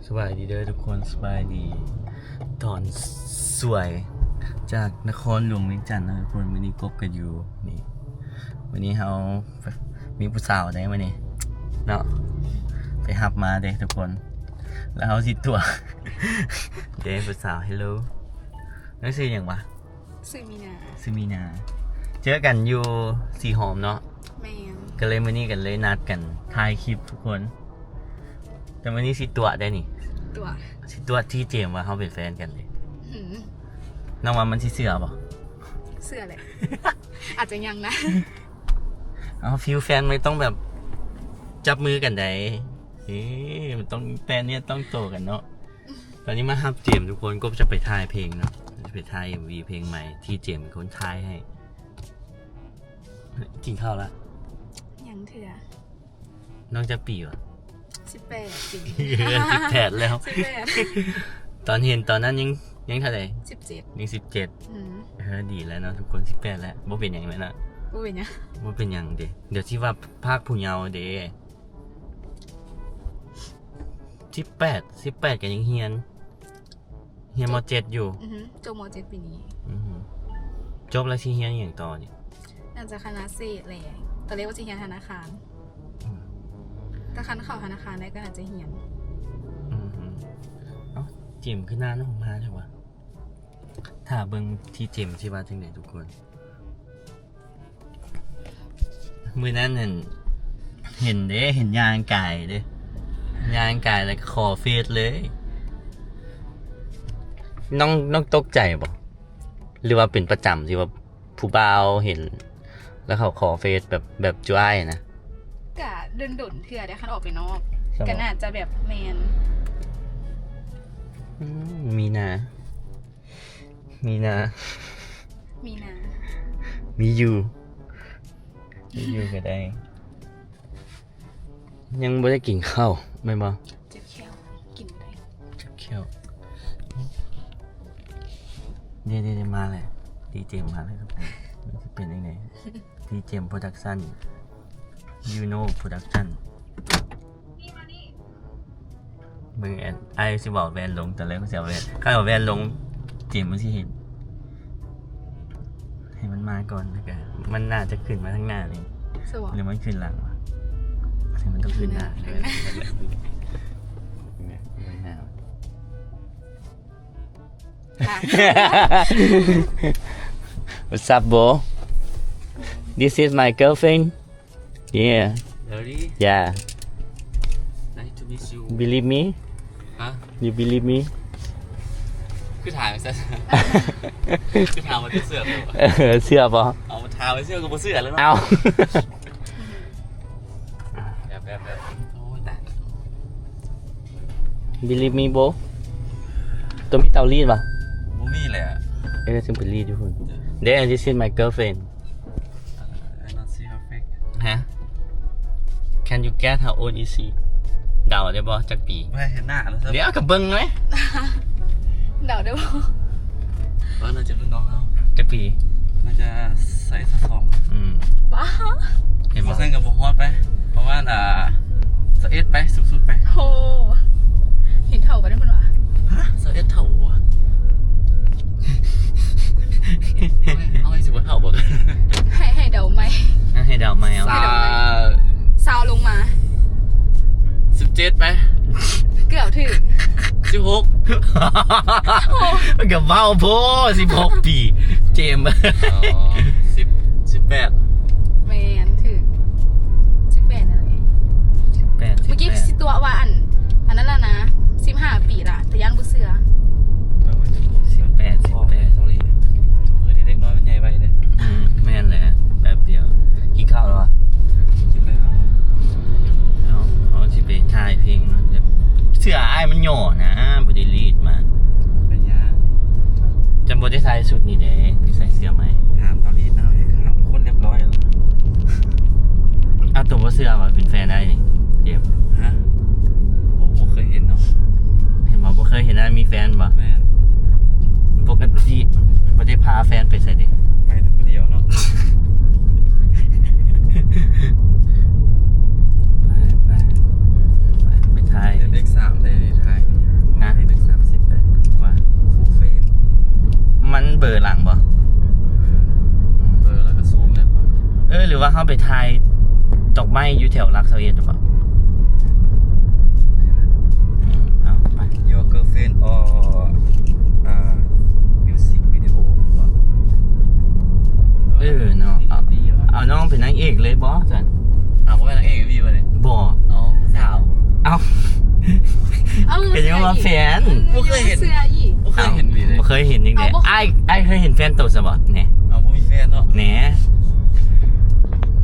ສະບາຍດີເດີທຸກຄົນ ສະບາຍດີຕອນສວຍ ຈາກນະຄອນຫຼວງວຽງຈັນເນາະທຸກຄົນ. ມື້ນີ້ພົບກັນຢູ່ນີ້ ມື້ນີ້ເຮົາມີຜູ້ສາວເດ້ມື້ນີ້ເນາະ ໄປຮັບມາເດ້ທຸກຄົນ ແລ້ວເຮົາຊິຕົວະເດ້ຜູ້ສາວ. Hello ນາງຊື່ຫຍັງຫວາ? ຊື່ມີນາ. ຊື່ມີນາ ເຈີກັນຢູ່ສີຫອມເນາະ. ແມ່ນ. ກໍເລີຍມື້ນີ້ກໍເລີຍນັດກັນຖ່າຍຄລິບທຸກຄົນ ແຕ່ມື້ນີ້ຊິຕົວະໄດ໋ນີ້ ຕົວະ ຊິຕົວະທີ່ເຈມວ່າເຮົາເປັນແຟນກັນເດ້. ອືມ ນ້ອງວ່າມັນຊິເຊື່ອບໍ່? ເຊື່ອແຫຼະ ອາດຈະຍັງນະ. ເອົາ ຟີລແຟນມັນຕ້ອງແບບຈັບມືກັນໄດ໋ ເອີ ມັນຕ້ອງແຕະເນື້ອຕ້ອງໂຕກັນເນາະ. ຕອນນີ້ມາຮັບເຈມທຸກຄົນ ກໍຈະໄປຖ່າຍເພງເນາະ ຈະໄປຖ່າຍເອັມວີເພງໃໝ່ທີ່ເຈມເປັນຄົນຖ່າຍໃຫ້. ກິນເຂົ້າລະ? ຍັງເທື່ອ. ນ້ອງຈັກປີຫວາ? ສິບແປດປີ. ສິບແປດແລ້ວ. ສິບແປດ. ຕອນເຫັນຕອນນັ້ນຍັງ ຍັງເທົ່າໃດ? ສິບເຈັດ. ຍັງສິບເຈັດ. ອືມ ເອີ ດີແລ້ວເນາະທຸກຄົນ ສິບແປດແລ້ວ ບໍ່ເປັນຫຍັງແລ້ວເນາະ. ບໍ່ເປັນຫຍັງ. ບໍ່ເປັນຫຍັງເດ້ ດຽວຊິວ່າພາກຜູ້ເຍົາເດ້. ສິບແປດ ສິບແປດກໍຍັງຮຽນ ຮຽນ ມ.ເຈັດ ຢູ່. ອືຮຶ ຈົບ ມ.ເຈັດ ປີນີ້. ອືຮຶ ຈົບແລ້ວຊິຮຽນຫຍັງຕໍ່ນີ້? ໜ້າຈະຄະນະເສດແຫຼະ ຕອນແລກວ່າຊິຮຽນທະນາຄານ. ອືມ ແຕ່ຄັນເຂົ້າທະນາຄານໄດ້ກໍໜ້າຈະຮຽນ. ອືຮຶ ເອົ້າ ເຈມຄືໜ້ານ້ອງມາແທ້ຫວາ? ຖ້າເບິ່ງທີ່ເຈມຊິວ່າຈັ່ງໃດທຸກຄົນ. ມື້ນັ້ນຫັ້ນເຫັນເດ້ ເຫັນຍ່າງກາຍເດ້ ຍ່າງກາຍແລ້ວກໍຂໍເຟສເລີຍ. ນ້ອງ ນ້ອງຕົກໃຈບໍ່ ຫຼືວ່າເປັນປະຈຳທີ່ວ່າຜູ້ບ່າວເຫັນ ແລ້ວເຂົາຂໍເຟສແບບ ແບບຈຸອ້າຍນະ? ກະດົນໆເທື່ອເດ້ ຄັນອອກໄປນອກ ກະໜ້າຈະແບບ ແມ່ນ. ອືມ ມີນາ ມີນາ ມີນາ ມີຢູ່ ມີຢູ່ກໍໄດ້. ຍັງບໍ່ໄດ້ກິນເຂົ້າແມ່ນບໍ່? ເຈັບແຂ້ວ ກິນບໍ່ໄດ້ ເຈັບແຂ້ວ. ເດ້ໆໆ ມາແລ້ວ ດີເຈມາແລ້ວ ມັນຊິເປັນຈັ່ງໃດ? ດີເຈໂປຣດັກຊັນ ຢູໂນໂປຣດັກຊັນ. ເບິ່ງແອນ ອ້າຍຊິເວົ້າແວ່ນລົງ ຕອນແລກມັນຊິເອົາແວ່ນ ຄັນເອົາແວ່ນລົງ ເຈມມັນຊິເຫັນ. ໃຫ້ມັນມາກ່ອນ ແລ້ວກະມັນໜ້າຈະຂຶ້ນມາທາງໜ້ານີ້ ຫຼືມັນຂຶ້ນຫຼັງວະ? ໃຫ້ມັນຕ້ອງຂຶ້ນໜ້າ. ເບິ່ງໜ້າ What's up, bro? This is my girlfriend. Yeah. Really? Yeah. Nice to meet you. Believe me? Huh? You believe me? ຄືຖາມຊັ້ນ ຄືຖາມວ່າຈະເຊື່ອບໍ່? ເອີ ເຊື່ອບໍ່? ເອົາ ຖາມວ່າເຊື່ອກໍບໍ່ເຊື່ອແລ້ວເນາະ. ເອົ້າ ແບບ ແບບ ແບບ ໂອ້ຍ ຕາຍ. Believe me, bro? ຕົວມີເຕົາລີດບໍ່? ບໍ່ມີແຫຼະ. ເອີ ຈຶ່ງໄປລີດຢູ່ພຸ້ນ. There, this is my girlfriend. I not see her face. ຮະ? Can you guess how old is she? ເດົາໄດ້ບໍ່? ຈັກປີ? ບໍ່ເຫັນໜ້າແລ້ວ. ດຽວກໍເບິ່ງໄວ້. ເດົາໄດ້ບໍ່? ວ່າໜ້າຈະລຸ້ນນ້ອງເຮົາ. ຈັກປີ? ໜ້າຈະໃສ່ຊາວສອງ. ອືມ. ປ້າ. ເຫັນບໍ່? ບໍ່ຊັ້ນກໍບໍ່ຮອດໄປ ປະມານ ອ່າ ຊາວເອັດໄປ ສູງສຸດໄປ. ໂຫ ເຫັນເຖົ້າປານນັ້ນພຸ້ນຫວາ? ຮະ? ຊາວເອັດເຖົ້າຫວາ? ເຮົາໃຫ້ ຊິບໍ່ເຖົ້າບໍ່? ໃຫ້ ໃຫ້ເດົາໃໝ່. ໃຫ້ເດົາໃໝ່ເອົາ. ຊາວ ຊາວລົງມາ. ສິບເຈັດໄປ. ເກືອບຖືກ. ສິບຫົກ. ໂອ້ ມັນກໍເວົ້າໂພດ ສິບຫົກປີ ເຈມ. ອໍ ສິບ ສິບແປດ. ແມ່ນ ຖືກ ສິບແປດນັ້ນແຫຼະ. ສິບແປດ ເມື່ອກີ້ ສິບແປດ ຊິຕົວະວ່າ ອັນ ອັນນັ້ນລະນະ ສິບຫ້າປີລະ ແຕ່ຢ້ານບໍ່ເຊື່ອ. ສິບແປດ ສິບແປດ. Sorry ມື້ນີ້ເດັກນ້ອຍມັນໃຫຍ່ໄວເດ້. ອືມ ແມ່ນແຫຼະ ແປັບດຽວ. ກິນເຂົ້າແລ້ວຫວາ? ກິນແລ້ວ. ເອົາ ເຮົາຊິໄປຖ່າຍເພງເນາະ ແບບເສື້ອອ້າຍມັນຫຍໍ້ນະ ບໍ່ໄດ້ລີດມາ. ເປັນຫຍັງ? ຈະບໍ່ໄດ້ໃສ່ຊຸດນີ້ເດ້ ໄດ້ໃສ່ເສື້ອໃໝ່. ຖາມຕອນລີດເນາະ ເຮັດຄືເຮົາເປັນຄົນລຽບຮ້ອຍ. ອ້າວ ໂຕບໍ່ເຊື່ອວ່າເປັນແຟນອ້າຍນີ້ ເຈມ? ຮະ? ໂອ້ ບໍ່ເຄີຍເຫັນເນາະ. ເຫັນບໍ່? ບໍ່ເຄີຍເຫັນອ້າຍມີແຟນບໍ່? ແມ່ນ. ປົກກະຕິບໍ່ໄດ້ພາແຟນໄປໃສເດ? ໄປແຕ່ຜູ້ດຽວເນາະ. ໄປ ໄປ ໄປ ໄປຖ່າຍ. ເລກສາມໄດ້ຖ່າຍ. ເປີຫຼັງບໍ່? ເປີແລ້ວກໍຊູມໄດ້ບໍ່? ເອີ ຫຼືວ່າເຮົາໄປຖ່າຍດອກໄມ້ຢູ່ແຖວຫຼັກຊາວເອັດບໍ່? ເອົາໄປ Your girlfriend or ອ່າ music video ບໍ່? ເອີເນາະ ເອົາ ເອົານ້ອງເປັນນາງເອກເລີຍບໍ່ຊັ້ນ? ເອົາ ບໍ່ແມ່ນນາງເອກເອັມວີບໍ່ນີ້? ບໍ່ ເອົາ ສາວ ເອົາ ເອົາ ກໍຍັງວ່າແຟນ ບໍ່ເຄີຍເຫັນ ເຊື່ອອີກ ບໍ່ເຄີຍເຫັນອີກເລີຍ ບໍ່ເຄີຍເຫັນອີກເລີຍ ເອົາ ບໍ່ ອ້າຍ ອ້າຍເຄີຍເຫັນແຟນໂຕຊະບໍ່? ແນ່ ເອົາ ບໍ່ມີແຟນເນາະ ແນ່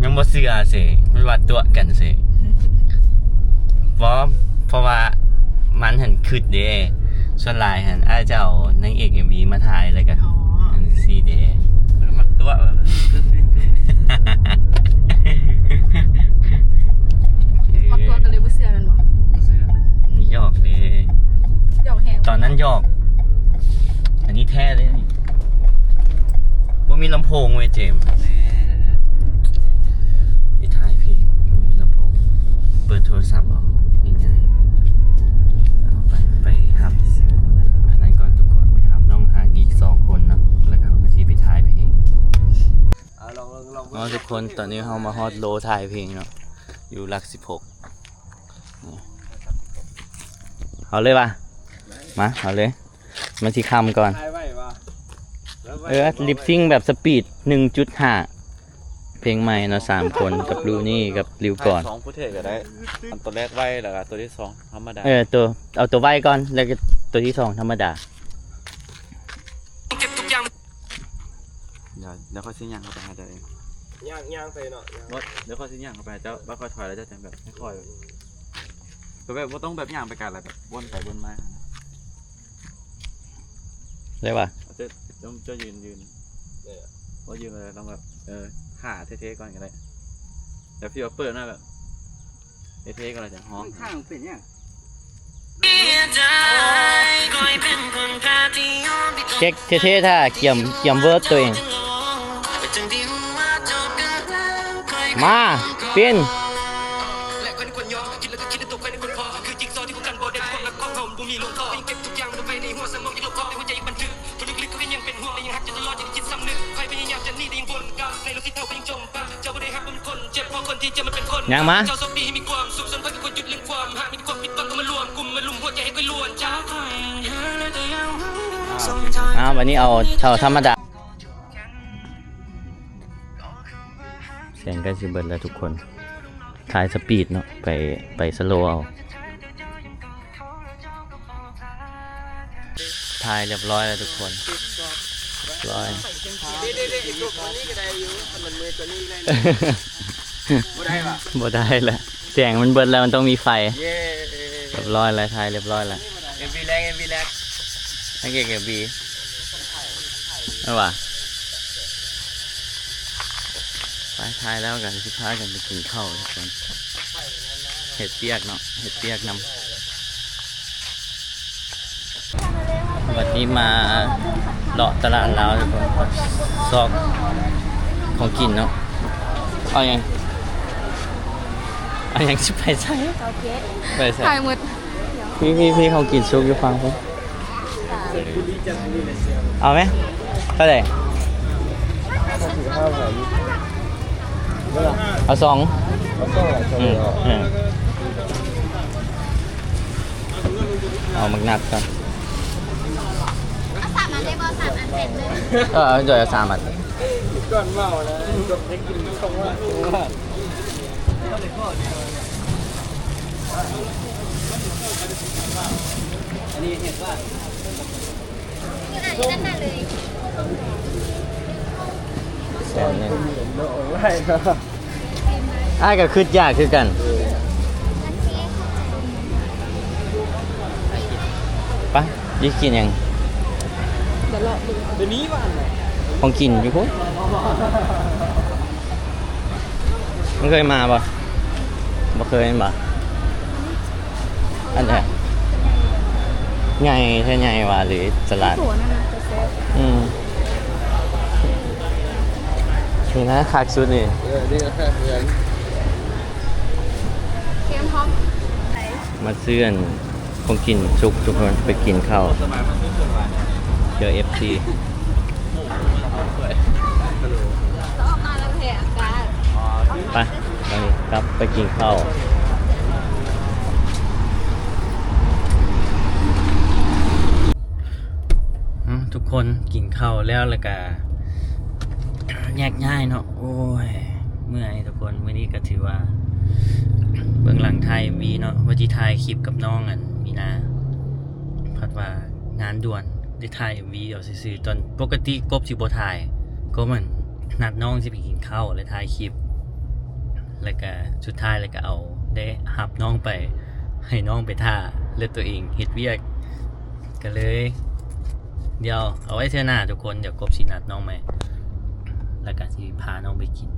ຍັງບໍ່ເຊື່ອເສ ມັນວ່າຕົວະກັນເສ ບໍ່ ເພາະວ່າມັນຫັ້ນຄຶດເດ້ ສ່ວນຫຼາຍຫັ້ນ ອ້າຍຈະເອົານາງເອກເອັມວີມາຖ່າຍ ແລ້ວກໍ ອໍ ອັນຊີ້ເດ້ ມັນຕົວະ ມັກຕົວະກັນເລີຍ ບໍ່ເຊື່ອແມ່ນບໍ່? ບໍ່ເຊື່ອ ຢອກເດ້ ຢອກແຮງ ຕອນນັ້ນຢອກ ອັນນີ້ແທ້ເດ້ ບໍ່ມີລຳໂພງເວີຍເຈມ ແນ່ ໄປຖ່າຍເພງ ບໍ່ມີລຳໂພງ ເປີດໂທລະສັບເອົາ ງ່າຍໆ ເອົາໄປ ໄປຮັບ ອັນນັ້ນກ່ອນທຸກຄົນ ໄປຮັບນ້ອງຮັກອີກສອງຄົນເນາະ ແລ້ວກໍເຮົາກໍຊິໄປຖ່າຍເພງ ເອົາ ລອງ ລອງ ລອງເບິ່ງ ເນາະທຸກຄົນ ຕອນນີ້ເຮົາມາຮອດໂລຖ່າຍເພງເນາະ ຢູ່ຫຼັກສິບຫົກ ເອົາເລີຍວ່າ ມາ ເອົາເລີຍ ມັນຊິຄ່ຳກ່ອນ ເອີ ລິບຊິງແບບສະປີດໜຶ່ງຈຸດຫ້າ ເພງໃໝ່ເນາະ ສາມຄົນ ກັບລູນີ້ກັບລິວກອນ ສອງປະເທດກໍໄດ້ ອັນຕົວແລກໄວ ແລ້ວກໍຕົວທີສອງທຳມະດາ ເອີຕົວ ເອົາຕົວໄວກ່ອນ ແລ້ວກໍຕົວທີສອງທຳມະດາ ດຽວ ດຽວຂ້ອຍຊິຍ່າງເຂົ້າໄປຫາເຈົ້າເອງ ຍ່າງ ຍ່າງໄປເນາະ ບໍ່ ດຽວຂ້ອຍຊິຍ່າງເຂົ້າໄປຫາເຈົ້າ ບາດຂ້ອຍຖອຍແລ້ວເຈົ້າຈັ່ງແບບຄ່ອຍໆ ກໍແບບບໍ່ຕ້ອງແບບຍ່າງໄປໄກຫຼາຍ ແບບວົນໄປວົນມາ ໄດ້ປະ? ເຈົ້າ ເຈົ້າ ເຈົ້າຢືນ ຢືນ ບໍ່ຢືນເລີຍ ຕ້ອງແບບ ເອີ ທ່າເທ່ໆກ່ອນກໍໄດ້ ແບບທີ່ວ່າເປີດມາແບບ ເທ່ໆກ່ອນແລ້ວຈັ່ງຮ້ອງ ມັນຂ້າງເປັນຫຍັງ? ເຈັກເທ່ໆ ຖ້າກຽມ ກຽມເວີດຕົວເອງ ມາ ປິ່ນ ຍ່າງມາ ອ້າວ ບັດນີ້ເອົາເທົ່າທຳມະດາ ແສງໃກ້ຊິເບິດແລ້ວທຸກຄົນ ຖ່າຍສະປີດເນາະ ໄປ ໄປສະໂລເອົາ ຖ່າຍຮຽບຮ້ອຍແລ້ວທຸກຄົນ ຮຽບຮ້ອຍ ນີ້ໆໆ ໄອ້ຕົວນີ້ກໍໄດ້ຢູ່ ມັນມືຕົວນີ້ໄດ້ ບໍ່ໄດ້ຫວາ? ບໍ່ໄດ້ລະ ແສງມັນເບິດແລ້ວ ມັນຕ້ອງມີໄຟ ເຢ້ ຮຽບຮ້ອຍແລ້ວ ຖ່າຍຮຽບຮ້ອຍແລ້ວ ເອັມວີແລກ ເອັມວີແລກ ນາງເອກເອັມວີ ແມ່ນຫວາ? ໄປ ຖ່າຍແລ້ວກໍຊິພາກັນໄປກິນເຂົ້າທຸກຄົນ ເຮັດວຽກເນາະ ເຮັດວຽກນຳ ວັນນີ້ມາເລາະຕະຫຼາດລາວທຸກຄົນ ຊອກຂອງກິນເນາະ ເອົາຫຍັງ? ເອົາຫຍັງ? ຊິໄປໃສ? ໄປໃສ? ຖ່າຍໝົດ ພີ້ໆໆ ຂອງກິນສຸກຢູ່ຝັ່ງພຸ້ນ ເອົາໄໝ? ເທົ່າໃດ? ເອົາສອງ ເອົາສອງ ອືມ ເອົາໝາກນັດກ່ອນ ເອົາສາມອັນໄດ້ບໍ່? ສາມອັນແປດໜຶ່ງ ເອີ ເອົາ ເອົາສາມອັນ ກ່ອນເມົານະ ຈບໄດ້ກິນຂອງຫວານ ອັນນີ້ເຫັນວ່າ ແສນໜຶ່ງ ອ້າຍກໍຄິດຢາກຄືກັນ ໄປ ຊິກິນຫຍັງ? ຂອງກິນຢູ່ພຸ້ນ ມັນເຄີຍມາບໍ່? ບໍ່ເຄີຍແມ່ນບໍ່? ອັນໃດ? ໃຫຍ່ແທ້ ໃຫຍ່ຫວາ ຫຼືຕະຫຼາດ? ໂຕນັ້ນນະ ແຊບ ອືມ ນີ້ນະ ຄັກສຸດນີ້ ເອີ ນີ້ນະ ຄັກເລີຍ ເຄັມພ້ອມ ມາຊື້ອັນ ຂອງກິນສຸກທຸກຄົນ ໄປກິນເຂົ້າ ເຈີເອັຟຊີ ອອກມາແລ້ວແພ້ອາກາດ. ໄປ ບັດນີ້ກັບໄປກິນເຂົ້າ. ອືມ ທຸກຄົນກິນເຂົ້າແລ້ວ ແລ້ວກະແຍກຍ້າຍເນາະ. ໂອ້ຍ ເມື່ອຍທຸກຄົນ. ມື້ນີ້ກະຖືວ່າເບື້ອງຫຼັງຖ່າຍເອັມວີເນາະ, ວ່າຊິຖ່າຍຄລິບກັບນ້ອງອັນມີນາ ພັດວ່າງານດ່ວນ ໄດ້ຖ່າຍເອັມວີເອົາຊື່ໆ. ຕອນປົກກະຕິກົບຊິບໍ່ຖ່າຍ, ກົບມັນນັດນ້ອງຊິໄປກິນເຂົ້າ ແລະ ຖ່າຍຄລິບ ແລ້ວກະສຸດທ້າຍແລ້ວກະເອົາ ໄດ້ຮັບນ້ອງໄປ ໃຫ້ນ້ອງໄປຖ້າ ແລ້ວໂຕເອງເຮັດວຽກ. ກະເລີຍ ດຽວເອົາໄວ້ເທື່ອໜ້າທຸກຄົນ, ດຽວກົບຊິນັດນ້ອງໃໝ່ ແລ້ວກະຊິພານ້ອງໄປກິນ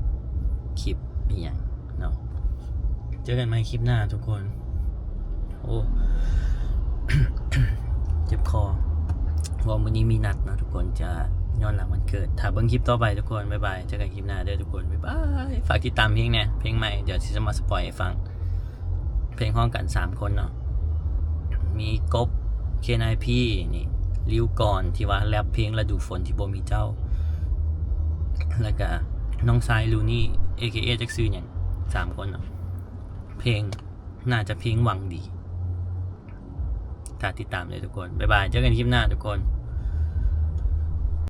ຄລິບອີ່ຫຍັງເນາະ. ເຈີກັນໃໝ່ຄລິບໜ້າທຸກຄົນ. ໂອ້ ເຈັບຄໍ ເພາະວ່າມື້ນີ້ມີນັດເນາະທຸກຄົນ, ຈະຍ້ອນຫຼັງວັນເກີດ. ຖ້າເບິ່ງຄລິບຕໍ່ໄປທຸກຄົນ. ບາຍບາຍ, ເຈີກັນຄລິບໜ້າເດີທຸກຄົນ. ບາຍບາຍ. ຝາກຕິດຕາມເພງແດ່, ເພງໃໝ່ ດຽວຊິມາສະປອຍໃຫ້ຟັງ. ເພງຮ້ອງກັນສາມຄົນເນາະ, ມີກົບ ເຄນໄອພີ ນີ້ ລິວກອນ ທີ່ວ່າແຣັບເພງລະດູຝົນທີ່ບໍ່ມີເຈົ້າ ແລ້ວກະນ້ອງຊາຍລູນີ ເອເຄເອ ຈັກຊື່ຫຍັງ, ສາມຄົນເນາະ. ເພງ ໜ້າຈະເພງຫວັງດີ. ຖ້າຕິດຕາມເລີຍທຸກຄົນ. ບາຍບາຍ, ເຈີກັນຄລິບໜ້າທຸກຄົນ.